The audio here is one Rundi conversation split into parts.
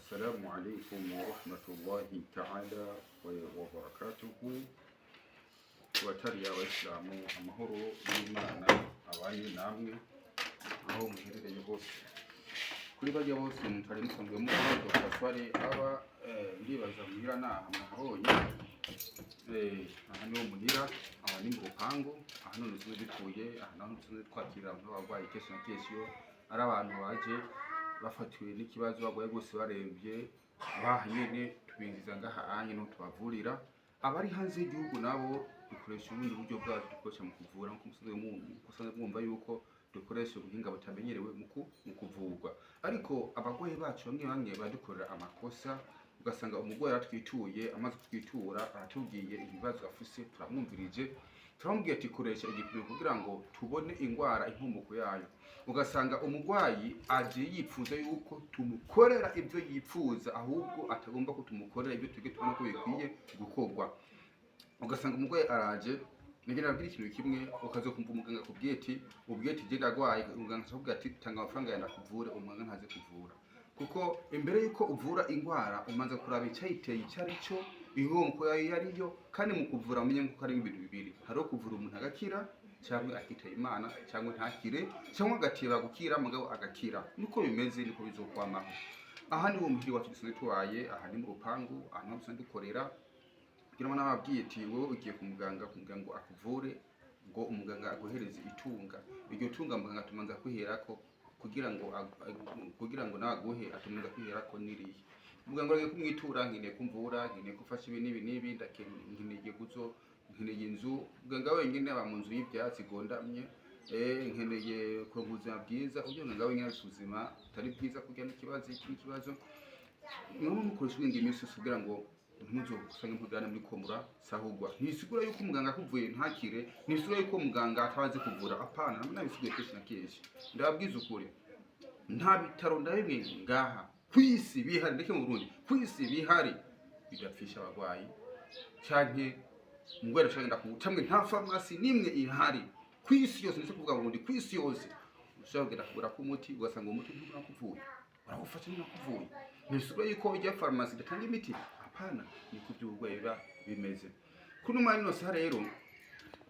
Assalamu alaikum warahmatullahi ta'ala wabarakatuhu. Ku batari abayisilamu, amahoro y'Imana abanye namwe aho muherereye hose. Kuri bajya bose mutari musanzwe muzi Dr. Swale aba, ndibaza muhira naha mwahabonye. Aha niho muhira, aha ni mu rupangu, aha none dusanzwe dutuye, aha naho dusanzwe twakirira abantu b'abarwayi kenshi na kenshi iyo ari abantu baje bafatiwe n'ikibazo, barwaye rwose, barembye, baha nyene tubinjiza ngaha anye niho tubavurira. Abari hanze y'igihugu nabo dukoresha ubundi buryo bwacu dukoresha mu kuvura, nkuko musanzwe mwumva yuko dukoresha ubuhinga butamenyerewe mu kuvurwa. Ariko abarwayi bacu bamwe bamwe badukorera amakosa, ugasanga umurwayi aratwituye, amaze kutwitura aratubwiye ibibazo afise, turamwumvirije, turamubwiye ati koresha igipimo kugira ngo tubone ingwara inkomoko yayo. Ugasanga umurwayi aje yipfuza yuko tumukorera ibyo yipfuza, ahubwo atagomba ko tumukorera ibyo twebwe tubona ko bikwiye gukorwa. Ugasanga umurwayi araje, nigera nabwira ikintu kimwe, ukaza kumva umuganga akubwiye ati, ubwiye ati je ndagwaye, umuganga akakubwira ati tanga amafaranga yawe ndakuvure. Umuganga ntaze kuvura, kuko imbere yuko uvura ingwara umanza kuraba icyayiteye icyo ari cyo, inkomoko yayo iyo ari yo. Kandi mu kuvura umenye ko ari ibintu bibiri: hariho kuvura umuntu agakira, cyangwa akitaba Imana, cyangwa ntakire, cyangwa agateba gukira mugabo agakira. Niko bimeze, niko bizokwamaho. Aha ni wo muhiri wacu dusanzwe tubaye, aha ni mu rupangu, aha niho dusanzwe dukorera. Kugira ngo nababwiye ati wowe ugiye ku muganga kugira ngo akuvure, ngo umuganga aguhereze itunga, iryo tunga muganga atumanza kwiherako kugira ngo nawe aguhe, atumanza kwiherako niriye. Muganga uragiye kumwitura, nkeneye kumvura, nkeneye gufasha ibi n'ibi n'ibi, nkeneye guzo, nkeneye inzu. Muganga wenyine aba mu nzu y'ibyatsi igondamye. Nkeneye kuronka ubuzima bwiza. Uburyo muganga wenyine afite ubuzima butari bwiza kurya n'ikibazo, iki n'ikibazo. Niba mukoresha ubwenge iminsi yose kugira ngo ntimuzosange mpugana muri komura sahugwa. Ntibisigura yuko umuganga akuvuye ntakire, ntibisigura yuko muganga atabazi kuvura, apana. Nabisiguye kenshi na kenshi, ndababwiza ukuri, nta bitaro na bimwe ngaha ku isi bihari, ndeke mu Burundi, ku isi bihari bidapfisha abarwayi canke umugwayi ashobora kugenda camwe. Nta farumasi n'imwe ihari ku isi yose, ndetse kuvuga mu Burundi, ku isi yose ushobora kugenda kugura k'umuti ugasanga uwo muti ntunakuvuye, urawufashe ntunakuvuye. Ntibisigura yuko ijya farumasi idatanga imiti, apana. Niko iby'uburwayi biba bimeze. Kuri umwanya ino saha rero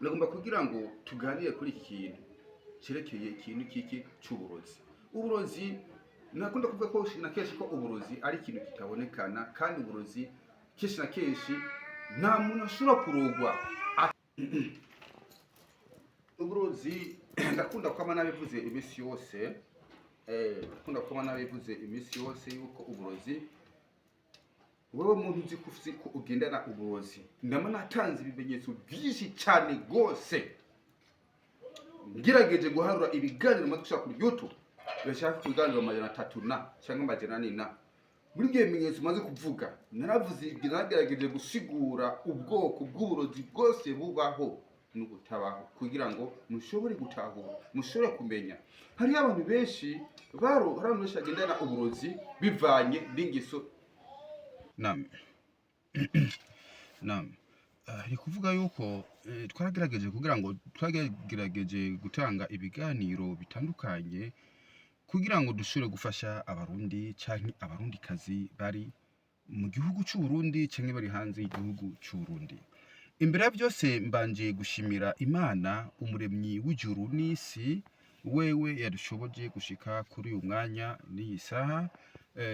ndagomba kugira ngo tuganire kuri iki kintu cyerekeye ikintu kiki c'uburozi. Uburozi, nakunda kuvuga ko na kenshi ko uburozi ari ikintu kitabonekana, kandi uburozi kenshi na kenshi nta muntu ashobora kurogwa. Uburozi, ndakunda kwama nabivuze iminsi yose, ndakunda kwama nabivuze iminsi yose yuko uburozi, wewe muntu uzi ko ufise ko ugendana uburozi, ndama natanze ibimenyetso byinshi cyane rwose. Ngerageje guharura ibiganiro maze gushaka kuri YouTube, birashaka ku biganiro 300 na cyangwa 400 na muri ibyo bimenyetso maze kuvuga. Naravuze, nagerageje gusigura ubwoko bw'uburozi bwose bubaho n'ubutabaho kugira ngo mushobore gutahura, mushobore kumenya. Hariho abantu benshi baro, hari abantu benshi bagendana uburozi bivanye n'ingeso. Naam, naam. Ni kuvuga yuko twaragerageje kugira ngo twagerageje gutanga ibiganiro bitandukanye kugira ngo dushobore gufasha Abarundi canke Abarundikazi bari mu gihugu c'u Burundi canke bari hanze y'igihugu c'u Burundi. Imbere ya byose mbanje gushimira Imana, umuremyi w'ijuru n'isi, wewe yadushoboje gushika kuri uyu mwanya n'iyi saha.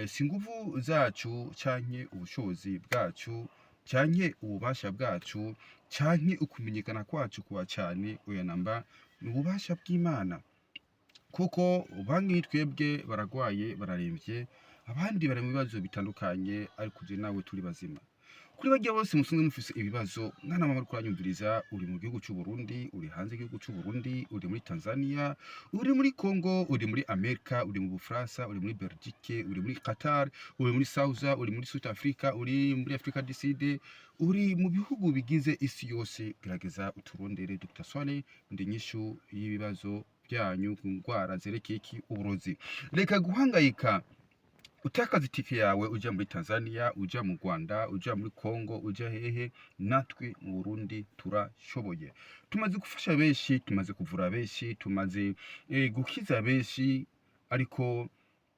Si nguvu zacu canke ubushobozi bwacu canke ububasha bwacu canke ukumenyekana kwacu kuwa cane, oya namba, ni ububasha bw'Imana. Kuko bamwe twebwe baragwaye, bararemvye, abandi bari mu bibazo bitandukanye, ariko je nawe turi bazima. Kuri barya bose musanzwe mufise ibibazo, mwana mama uriko uranyumviriza, uri mu gihugu c'u Burundi, uri hanze y'igihugu c'u Burundi, uri muri Tanzania, uri muri Congo, uri muri Amerika, uri mu Bufaransa, uri muri Belgique, uri muri Qatar, uri muri South, uri muri South Africa, uri muri Africa du Sud, uri mu bihugu bigize isi yose, gerageza uturondere. Dr Swale ndi inyishu y'ibibazo byanyu ku ndwara zerekeye iki? Uburozi. Reka guhangayika utakaza itike yawe uja muri Tanzania, uja mu Rwanda, uja muri Congo, uja hehe. Natwe mu Burundi turashoboye. Tumaze gufasha benshi, tumaze kuvura benshi, tumaze gukiza benshi, ariko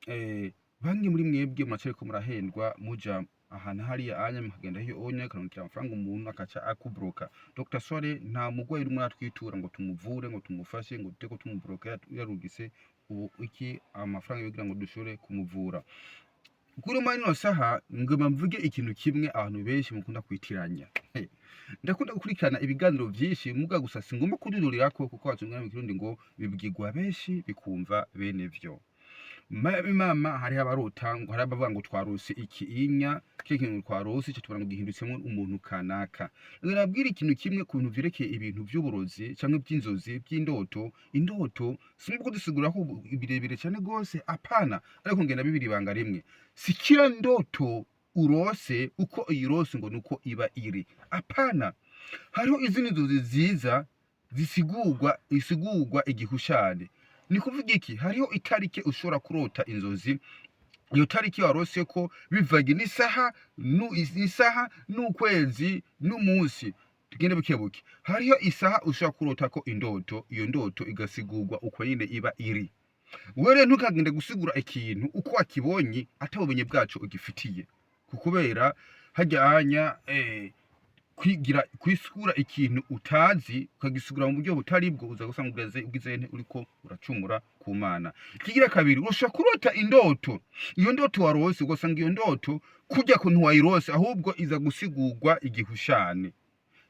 bamwe Bamwe muri mwebwe muracariko murahendwa, muja ahantu hariya anya mukagenda hiyo onya ukarungikira amafaranga umuntu akaca akubroka. Dr Swale nta mugwayi urimo aratwitura ngo tumuvure, ngo tumufashe, ngo dute ko tumubroka yarungitse ubu iki amafaranga kugira ngo dushobore kumuvura. Kuri ino saha ngoma mvuge ikintu kimwe abantu benshi mukunda kwitiranya. Hey, ndakunda gukurikirana ibiganiro vyinshi, muga gusa singomba kududurirako kuko bazungana mu Kirundi ngo bibwirwa benshi bikumva bene vyo. Mama, hariho abarota ngo, hariho abavuga ngo twarose iki inya kile kintu twarose ico tubona ngo gihindutsemwo umuntu kanaka. Nabwira ikintu kimwe ku bintu vyerekeye ibintu vy'uburozi canke vy'inzozi, vy'indoto. Indoto singomba kudusigura ko birebire cane gose, apana, ariko ngenda bibiri ibanga rimwe: si kila ndoto urose uko uyirose ngo nuko iba iri, apana. Hariho izindi nzozi ziza zisigurwa, isigurwa igihushane. Ni kuvuga iki? Hariho itariki ushobora kurota inzozi, iyo tariki warose ko bivanye n'isaha isaha n'ukwezi n'umunsi. Tugende buke buke. Hariho isaha ushobora kurota ko indoto, iyo ndoto igasigurwa uko nyine iba iri. Wewe rero ntukagende gusigura ikintu uko wakibonye ata bumenyi bwaco ugifitiye, kukubera harya anya kwigira kwisigura ikintu utazi ukagisigura mu buryo butari bwo, uza gusanga ugeze ugize nte uriko uracumura ku Mana. Ikigira kabiri, urashobora kurota indoto, iyo ndoto warose ugasanga iyo ndoto kurya kuntu wayirose ahubwo iza gusigurwa igihushane.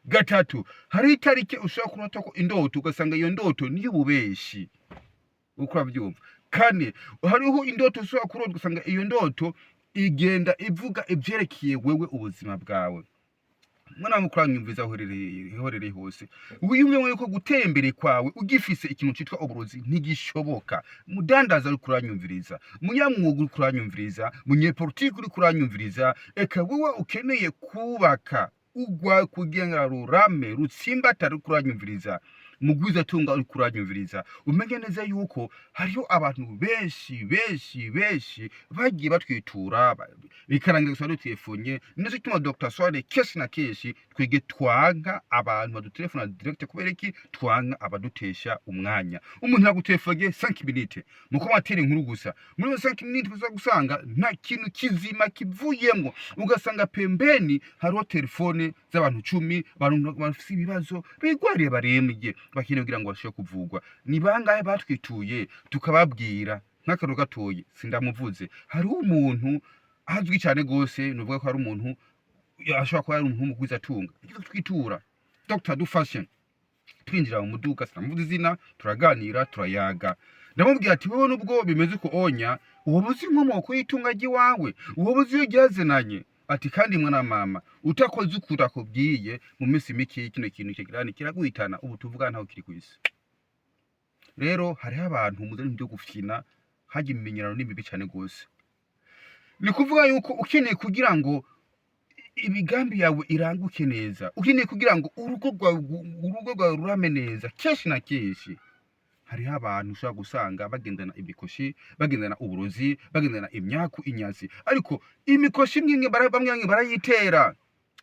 Gatatu, hari itariki ushobora kurota ko indoto ugasanga iyo ndoto niyo ububeshi, uko urabyumva. Kane, hariho indoto ushobora kurota ugasanga iyo ndoto igenda ivuga ivyerekeye wewe, ubuzima bwawe. Mwana mukuru anyumviza aho uherereye hose, wiyumve yuko gutera imbere kwawe ugifise ikintu citwa uburozi ntigishoboka. Mudandaza uriko uranyumviriza, munyamwuga uriko uranyumviriza, munyepolitiki uriko uranyumviriza, eka wewe ukeneye kubaka ugwa kugira ngo rurame rutsimbatare uriko uranyumviriza, mugwizatunga uriko uranyumviriza, umenye neza yuko hariho abantu benshi benshi benshi bagiye batwitura bikarangira gusa dutefunye. Nico gituma Dr Swale kenshi na kenshi twige twanka abantu badutelefona direct. Kubera iki? Twanka abadutesha umwanya. Umuntu yagutelefone 5 minutes muko matera inkuru gusa, muri iyo 5 minutes uza gusanga nta kintu kizima kivuyemwo, ugasanga pembeni hariho telefone z'abantu 10, abantu bafise ibibazo, bigwariye, barembye, bakeneye kugira ngo bashobore kuvugwa. Ni bangahe batwituye tukababwira? Nk'akarero gatoyi, sindamuvuze, hariho umuntu azwi cyane gose, nuvuga ko ari umuntu ashobora kuba ari umuntu w'umugwizatunga yagize kutwitura: "Dr dufashe." Twinjira mu muduga, sinamuvuze izina, turaganira, turayaga, ndamubwira ati: "Wowe nubwo bimeze uko onya, woba uzi inkomoko y'itunga ry'iwawe? Woba uzi iyo ryazananye?" Ati: "Kandi mwana mama, utakoze uko utakubwiye, mu minsi mike kino kintu kigirani kiraguhitana." Ubu tuvuga ntaho kiri kw'isi. Rero hariho abantu muzana ibintu byo gufyina, hajya imimenyerano ni mibi cyane gose. Ni kuvuga yuko ukeneye kugira ngo imigambi yawe iranguke neza, ukeneye kugira ngo urugo rwawe rurame neza, kenshi na kenshi hariho abantu ushobora gusanga bagendana imikoshi, bagendana uburozi, bagendana imyaku, inyazi. Ariko imikoshi imwe imwe bamwe bamwe barayitera.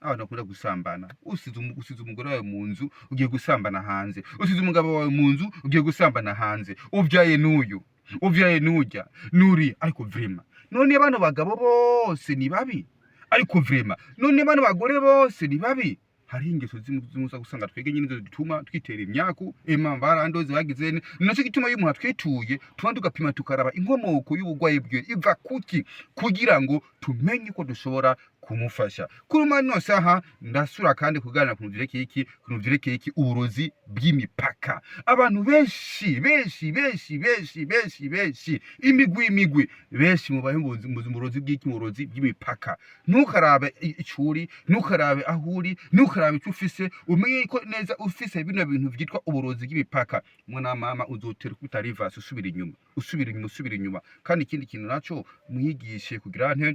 Abantu bakunda gusambana, usize umugore wawe mu nzu ugiye gusambana hanze, usize umugabo wawe mu nzu ugiye gusambana hanze, uvyaye n'uyu, uvyaye n'urya nuri. Ariko vraiment, none bano bagabo bose ni babi? Ariko vraiment, none bano bagore bose ni babi? Hariho ingeso zimwe zimwe uza gusanga twebwe nyine nizo zituma twitera imyaku, ema barandoze bagize ne. Ni naco gituma iyo umuntu atwituye tuba tugapima, tukaraba inkomoko y'ubugwayi bwiwe iva kuki, kugira ngo tumenye ko dushobora kumufasha. Kuri mano saha ndasura kandi kuganira ku vyerekeye iki, ku vyerekeye iki, uburozi bw'imipaka. Abantu benshi benshi benshi benshi benshi benshi, imigwi imigwi, benshi mubaye mu burozi bw'iki, mu burozi bw'imipaka. Ntukarabe icuri, ntukarabe aho uri, ntukarabe ico ufise, umenye ko neza ufise bino bintu vyitwa uburozi bw'imipaka. Mwana wa mama, uzotera kubita rivasi, usubira inyuma, usubira inyuma, usubira inyuma. Kandi ikindi kintu naco, mwigishe kugira nte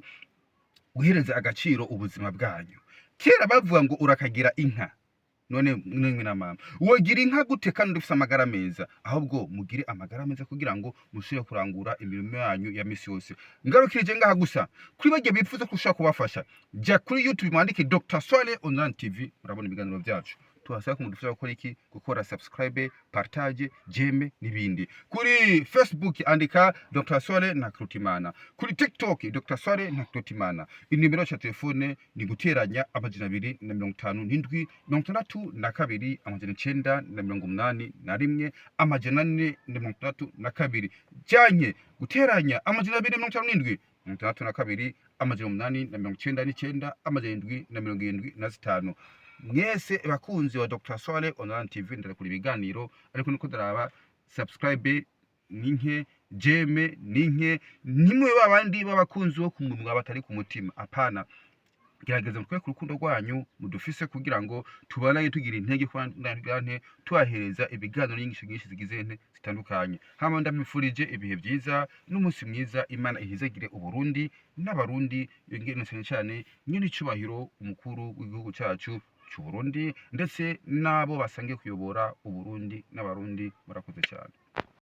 guhereza agaciro ubuzima bwanyu. Kera bavuga ngo urakagira inka. None mwe na mama, wogira inka gute kandi ufise amagara meza? Ahubwo mugire amagara meza kugira ngo mushobore kurangura imirimo yanyu ya misi yose. Ngarukirije ngaha gusa. Kuri bagiye bifuza ko ushobora kubafasha, jya kuri YouTube mwandike Dr Swale Online TV, murabona ibiganiro byacu. Tuhasaba ko mudufasha gukora iki? Gukora subscribe, partage, j'aime n'ibindi. Kuri Facebook andika Dr. Swale Ntakirutimana, kuri TikTok Dr. Swale Ntakirutimana. Inimero ya telefone ni guteranya 257 62 981 462, canke guteranya 257 62 899 775. Mwese bakunzi wa Dr. Swale Online TV, ndarekura ibiganiro, ariko niko ndaraba subscribe ninke, j'aime ninke. Nimwe babandi b'abakunzi bo ku munwa batari ku mutima, apana. Gerageza mutwereke urukundo rwanyu mudufise kugira ngo tubandanye tugira intege kubandanye tubahereza ibiganiro n'inyigisho nyinshi zigize nte zitandukanye. Hama ndabifurije ibihe byiza n'umunsi mwiza. Imana ihizagire Uburundi n'Abarundi, yongere na cyane cyane nyene icubahiro umukuru w'igihugu cacu c'Uburundi, ndetse n'abo basangiye kuyobora Uburundi n'Abarundi. Murakoze cyane.